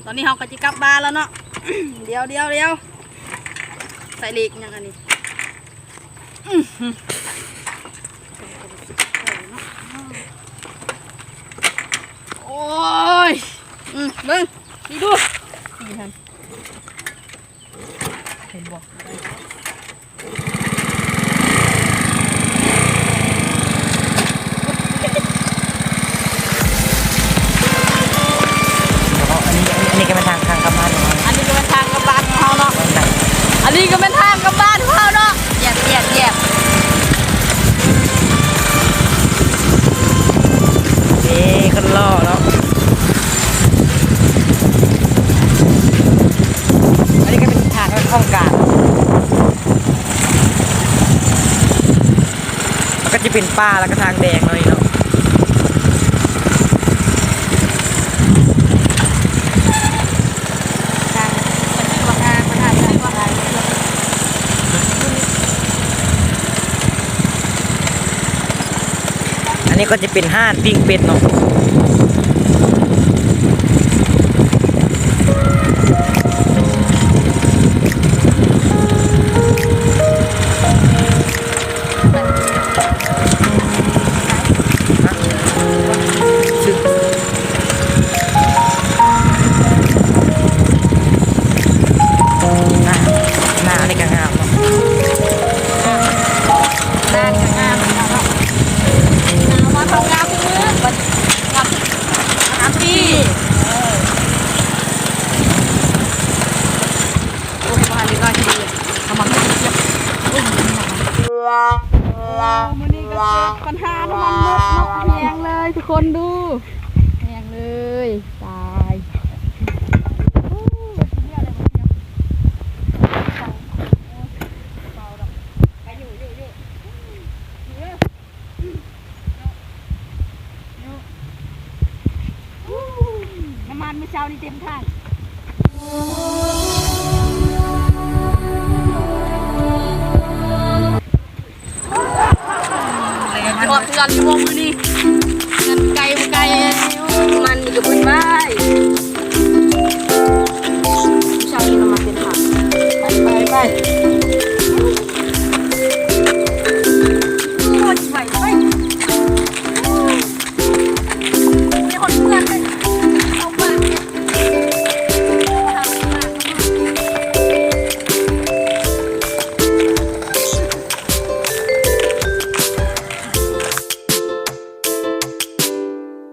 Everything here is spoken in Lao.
ຕອນນີ້ເຮົາກໍຈະກັບບ້ານແລ້ວເນາະ. ດຽວ ດຽວ ດຽວ ໃສ່ເລກຫຍັງອັນນີ້? ອື ໂອ້ຍ ອື ເບິ່ງ ນີ້ດູ ນີ້ຫັ້ນ ເຫັນບໍ່? ເນາະ ອັນນີ້ ອັນນີ້ ອັນນີ້ກໍແມ່ນທາງ ທາງກັບບ້ານຂອງເຮົາ ອັນນີ້ກໍແມ່ນທາງກັບບ້ານຂອງເຮົາເນາະ ອັນນີ້ກໍແມ່ນທາງກັບບ້ານຂອງເຮົາເນາະ. ຢຽບ ຢຽບ ຢຽບ ນີ້ ຄົນຫຼໍ່ເນາະ. ອັນນີ້ກໍເປັນທາງຂອງການ ມັນກໍຈະເປັນປ່າ ແລ້ວກໍທາງແດງເນາະ ນີ້ເນາະ. ອັນນີ້ກໍຈະເປັນຮ້ານປີ້ງເປັດເນາະ. ໜ້າ ໜ້ານີ້ກໍງາມເນາະ ໜ້ານີ້ກໍງາມເນາະ. ງາມ ງາມທຸກມື້ ງາມທຸກ ງາມທຸກທີ່ ເອີ. ໂອ້ຍ ມາເລັກນ້ອຍທີ່ດີ ເອົາມາເກັບ ເກັບ ໂອ້ຍ ມື້ນີ້ກໍເກັບກັນຫານ້ຳມັນໝົດເນາະ ແຮງເລີຍທຸກຄົນ ດູ ແຮງເລີຍ ຕາຍ ໂອ້ຍ ໄປຢູ່ ຢູ່ ຢູ່ ຢູ່ເດີ. ນ້ຳມັນມື້ເຊົ້ານີ້ເຕັມຖັງ ຮອດເຮືອນຢູ່ບໍ່ມື້ນີ້ ເຮືອນໄກບໍ່ໄກ ມ